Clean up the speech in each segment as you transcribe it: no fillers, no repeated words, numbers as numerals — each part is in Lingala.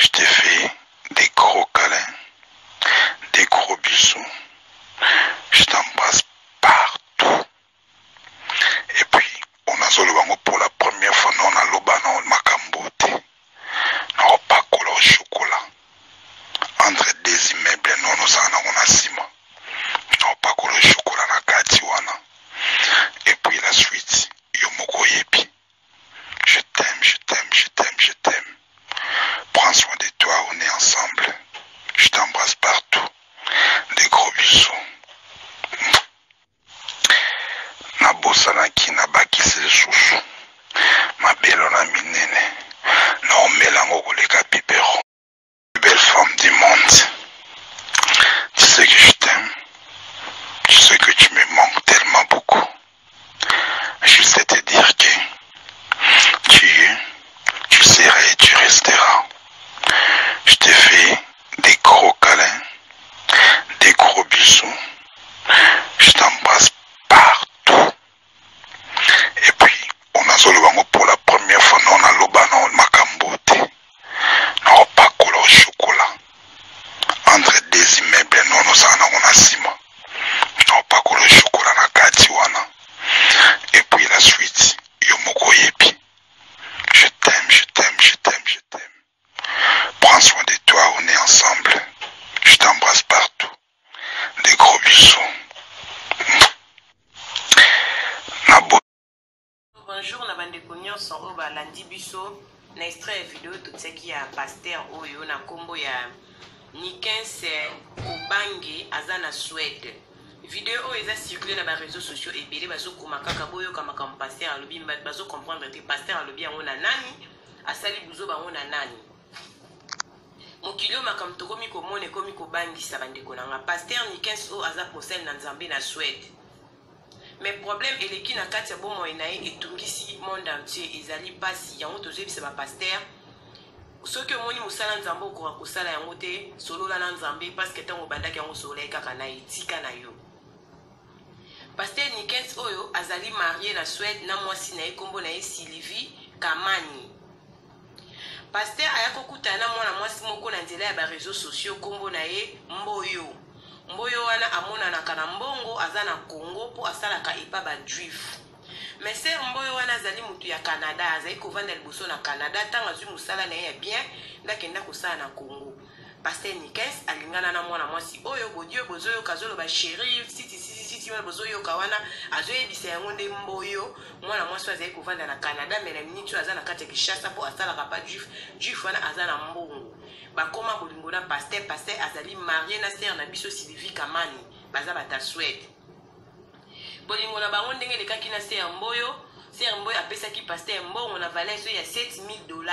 Je te fais des gros câlins, des gros bisous. Je t'embrasse partout. Et puis, on a bango pour la première fois, non, on a loba na makambo te. Nakopakola au chocolat. Entre deux immeubles, non, ozala nango na nsima. Nakopakola chocolat na kati wana. Et puis la suite, yo moko oyebi. Je t'aime, je t'aime, je t'aime, je t'aime. Prends soin de toi, on est ensemble. Je t'embrasse partout. Des gros bisous. Nabosanaki nabakisi lisusu mabelo na minene naomela yango koleka biberon. Belle femme du monde, tu sais que je t'aime, tu sais que tu me manques tellement beaucoup. Juste te dire que tu es, tu seras et tu resteras. Je te fais des gros câlins, des gros bisous. Je t'embrasse partout. Et puis, on a bango pour la première fois, non, on a loba na makambo te. Nakopakola au chocolat. Entre deux immeubles, non, ozala nango na nsima. Nakopakola chocolat na kati wana. Et puis la suite, yo moko oyebi. Je t'aime, je t'aime, je t'aime, je t'aime. Prends soin de toi, on est ensemble. Je t'embrasse partout. Des gros bisous. Nabo. Bonjour na bandeko nyonso oyo balandi biso na extrait ya video totiaki ya pasteur oyo na nkombo ya Nikens Kobange aza na Suède. Video oyo eza circule na ba réseaux sociaux ebele, bazokoma kaka boyoka makambo pasteur alobi, bato bazocomprendre te pasteur alobi yango na nani, asali buzoba yango na nani. Mokili oyo makambo tokomi komona ekomi kobangisa bandeko na nga. Pasteur Nikens oyo aza mosali na Nzambe na Suède. Mais problème eleki na kati ya bomoi na ye etungisi monde entier, ezali pasi. Yango tozoyebisa ba pasteur, soki omoni mosala Nzambe okoka kosala yango te, solola na Nzambe, parce que ntango obandaki yango solola ye kaka na ye, tika na yo. Pasteur Nikens oyo azali marie na Suède na mwasi na ye, nkombo na ye Sylvie Kamani. Pasteur aya kokutana na mwana mwasi moko na nzela ya ba réseaux sociaux, nkombo na ye Mboyo. Mboyo wana amonanaka na mbongo, aza na Congo mpo asalaka epa ba juif. Mais sœur Mboyo wana azali mutu ya Canada, azali kovanda liboso na Canada. Ntango azwi mosala na ye ya bien, nde akenda kosala na Congo. Pasteur Nikens alingana na mwana mwasi oyo bodio bozoyoka azoloba chéri siti siti siti wana bozoyoka wana azoyebisa yango nde Mboyo, mwana mwasi oyo azali kovanda na Canada, mais na minute oyo aza na kati ya Kinshasa mpo asalaka pa juif. Juif wana aza na mbongo. Bakoma bolingo na pasteur. Pasteur azali marie na sœur na biso Sylvie Kamani, baza bata Suède. Bolingo na bango ndenge elekaki na sœur Mboyo, sœur Mboyo apesaki pasteur mbongo na valeur so ya 7000 $.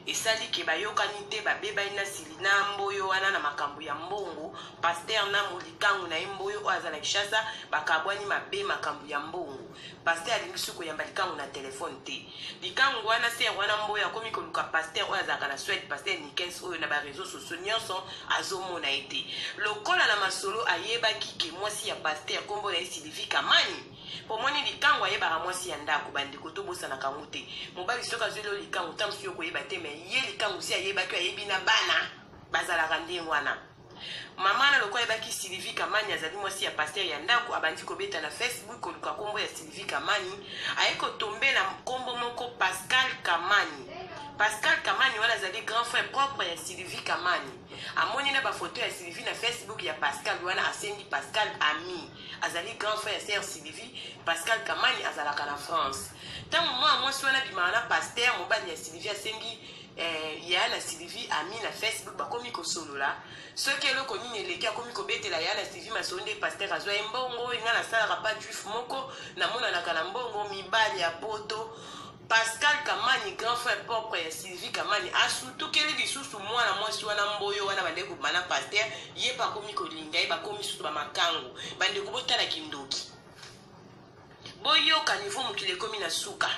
Esali ke bayokani te, babebani na sili na Mboyo wana na makambo ya mbongo. Pasteur na molikango na ye Mboyo oyo aza na Kinshasa bakabwani mabe makambo ya mbongo. Pasteur alingi soki koyamba likango na telefone te. Likango wana, sœur wana Mboyo, akomi koluka pasteur oyo azalaka na Suède, pasteur Nikens oyo, na baréseaux sociaux nyonso azomona ye te. Lokola na masolo ayebaki ke mwasi ya pasteur nkombo na ye Sylvie Kamani, po moni likango ayebaka mwasi ya ndako. Bandeko, tobosanaka yango te. Mobali soki azweli oyo likango, ta mosusu yo koyeba te, mais ye likango si ayebaki, ayebi na bana bazalaka ndenge wana. Mama wana lokola ayebaki Sylvie Kamani azali mwasi ya pasteur ya ndako, abandi kobeta na Facebook koluka nkombo ya Sylvie Kamani. Aye kotombe na nkombo moko Pascal Kamani. Pascal Kamani wana azali grand frère propre ya Sylvie Kamani. Amoni na bafoto ya Sylvie na Facebook ya Pascal wana, asengi Pascal ami. Azali grand frère ya sœur Sylvie. Pascal Kamani azalaka na France. Ntango mwana mwasi wana abimaka na pasteur mobali ya Sylvie, asengi ya na Sylvie ami na Facebook. Bakomi kosolola soki eloko nini eleki, akomi kobetela ya na Sylvie masolo nde pasteur azwa ye mbongo. Nga nasalaka pa juif moko, namonanaka na mbongo, mibali ya poto. Pascal Kamani, grand frère propre ya Sylvie Kamani, asutukeli lisusu mwana mwasi wana Mboyo wana bandeki kobima na pasteur. Ye mpe akomi kolinga ye, bakomi susu bamakango. Bandeko, botala kindoki, boyoka niveau mokili ekomi na suka.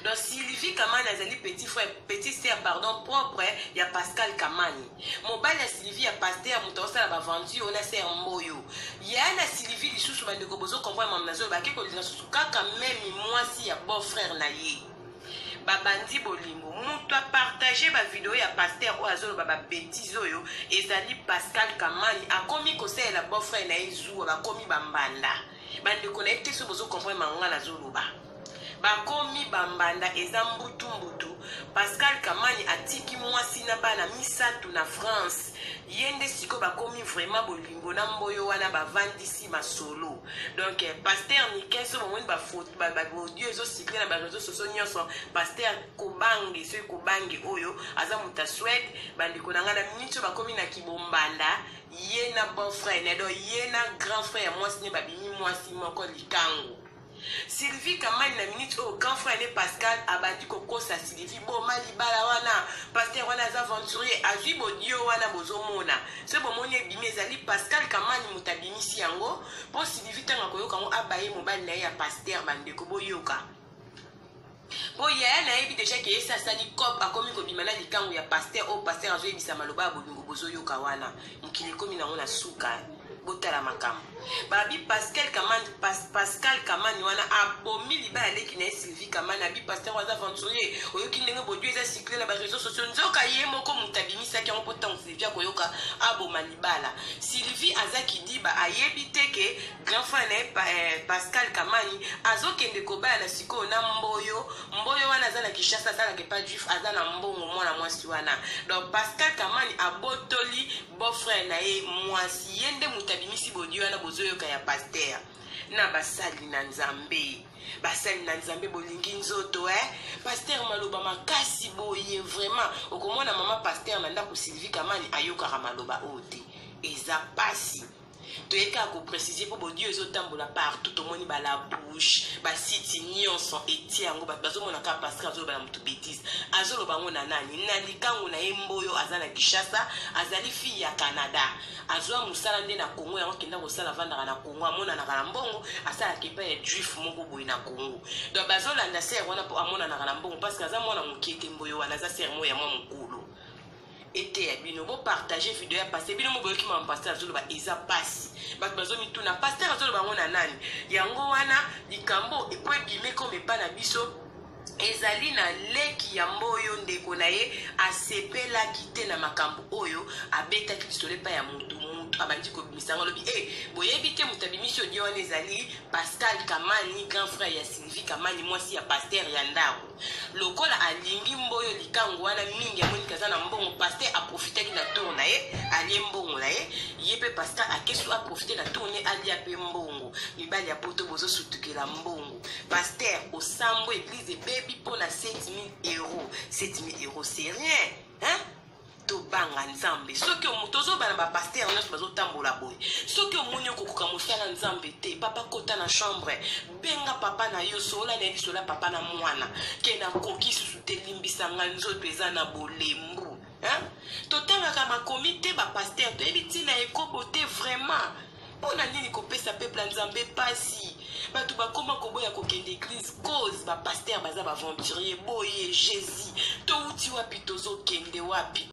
Donc Sylvie Kamani azali petit frère, petit sœur pardon, propre ya Pascal Kamani, mobali ya Sylvie, ya pasteur moto aosala baventure oyo na sœur Mboyo ya na Sylvie. Lisusu bandeko, bozocomprendre mama nazoyo, bake kolinga susu kaka meme mwasi ya beau frère na ye. Babandi bolingo. Mutu a partager ba video ya pasteur oyo azoloba ba betises oyo ezali Pascal Kamani, akomi kosalela beau frère na ye zuwa, bakomi ba mbanda. Bandeko nayebi te soki bozo comprendre makambo nga nazoloba. Bakomi ba mbanda eza mbutu mbutu. Pascal Kamani atiki mwasi na bana misatu na France. Ye nde sikoyo bakomi vraiment bolingo na mboyo wana bavandisi masolo. Donc pasteur Niken soki bomoni ba photo ba ba audio ezo circuler na ba réseaux sociaux nyonso, pasteur Kobange soki Kobange oyo aza moto ya Suède, bandeko na ngai na minute oyo bakomi na kibombanda ye na beau frère na donc ye na grand frère ya mwasi ne babimi mwasi moko likangu. Sylvie Kamani na minute oyo grand frère ne Pascal abandi kokosa Sylvie boma libala wana pasteur wana aza aventurier azui bodio wana bozomona soki bomoni ebimi ezali Pascal Kamani moto abimisi yango po Sylvie ntango akoyoka yango abaye mobali na ye ya pasteur bandeko boyoka po yaya nayebi deja ke yesi asali cop akomi kobima na likangu ya pasteur oyo pasteur azoyebisa maloba ya bolingo bozoyoka wana mokili ekomi nango na suka botala makambo babi Pascal Kamani Pas, Pascal Kamani wana abomi libala leki na ye Sylvie Kamani abi pasteur aza aventurier oyoki ndenge bodio eza cycle na ba réseaux sociaux nzoka ye moko moto abimisaki yango mpo ntango Sylvie akoyoka aboma libala Sylvie aza kidiba ayebi te ke Grand frère na ye eh, Pascal Kamani azokende kobala na sikoyo na Mboyo. Mboyo wana aza na Kinshasa, asalaka epa juif, aza na mbongo mwana mwasi wana. Donc Pascal Kamani abotoli beau frère na ye mwasi, ye nde moto abimisi bodio wana bozoyoka ya pasteur na basali na Nzambe. Basali na Nzambe bolingi nzoto eh? Pasteur maloba makasi boye vraiment, okomona mama pasteur na ndako Sylvie Kamani ayokaka maloba oyo te, eza pasi. Toye kaka ko preciser po bodio ezo tambola partout, tomoni ba la bouche, ba site nionso etie yango, bato bazomona kaka pasteur azoloba na mutu betise. Azoloba yango na nani? Na likangu na ye Mboyo aza na Kinshasa, azali fille ya Canada. Azua musala nde na Congo yango akenda kosala, avandaka na Congo, amonanaka na mbongo, asalaka epai ya juif moko boye na Congo. Donc bazolanda sœur wana po amonanaka na mbongo parce que aza mwana mokie te Mboyo wana aza sœur moko ya mwa mokolo. Eteya bino bo partager video ya pasteur bino mo boyoki makambo pasteur azoloba eza pasi bato bazomituna pasteur azoloba yango na nani yango wana likambo epo ebima ekoma epa na biso ezali na leki ya mboyo ndeko na ye asepelaki te na makambo oyo abetaki lisolo epai ya mutu mutu abandi kobimisa yango alobi e eh, boyebi te moto abimisi odio wana ezali Pascal Kamani grand frère ya Sylvie Kamani mwasi ya pasteur ya ndako Lokola alingi mboyo likangu wana mingi amoni ke aza na mbongo pasteur a profitaki na tour na ye alie mbongo na ye ye pe pascal akesu a profite na tour ne alia pe mbongo mibali ya poto bozo sutukela mbongo pasteur osambwe eglise ebebi pona 7000 euros 7000 euros c'est rien hein Tobanga Nzambe. Soki tozoba na ba pasteur nyonso bazotambola boye. Soki omoni okokoka mosala Nzambe te, papa kota na chambre, benga papa na yo, solola na ye lisolo ya papa na mwana. Ke nakoki susu te, limbisa nga nzoto eza na bolembu. Hein? Totangaka makomi te ba pasteur, toyebi ntina ya ekobo te vraiment. Pona nini kopesa peuple ya Nzambe pasi? Batu bakoma koboya kokende eglise cause ba pasteur baza ba aventurier boye Jesus. Towuti wapi tozokende wapi?